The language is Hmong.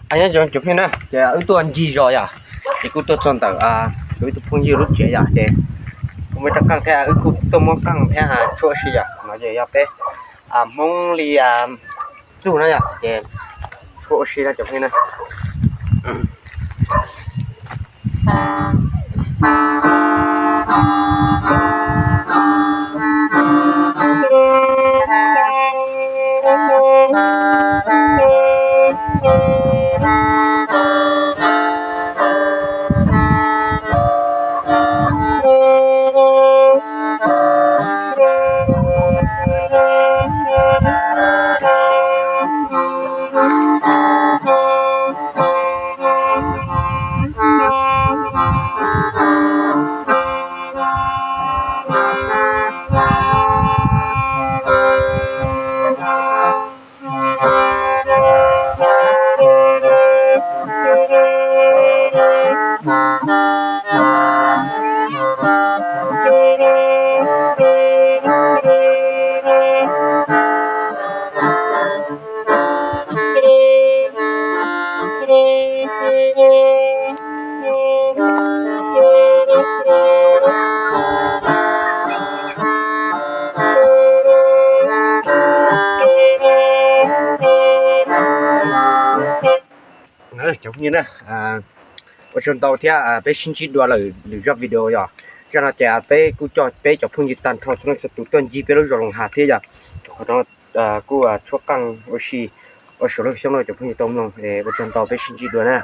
Nyob zoo cov phooj ywg na, ces wb tuaj ncig zos yom, ces kuj tuaj txog ntawm kuv ib tug phooj ywg lub tsev yom, ces kuv muaj rab qeej thiab wb kuj tuaj muab qeej thiab tshuab ua si yom. No ces yog peb Hmoob li txuj na yom, ces tshuab ua si na cov phooj ywg na. Cov phooj ywg na, ua tsaug ntau thiab peb sib ntsib dua lwm zaj video yom. Zaj no ces peb kuj coj peb cov phooj ywg tag nrho txhua leej txhua tus tuaj ncig peb lub zos Loos Has thiab yom. Rau qhov no kuj tshuab qeej ua si ua saum lub xyoob no cov phooj ywg tau mloog, ua tsaug ntau, peb sib ntsib dua na.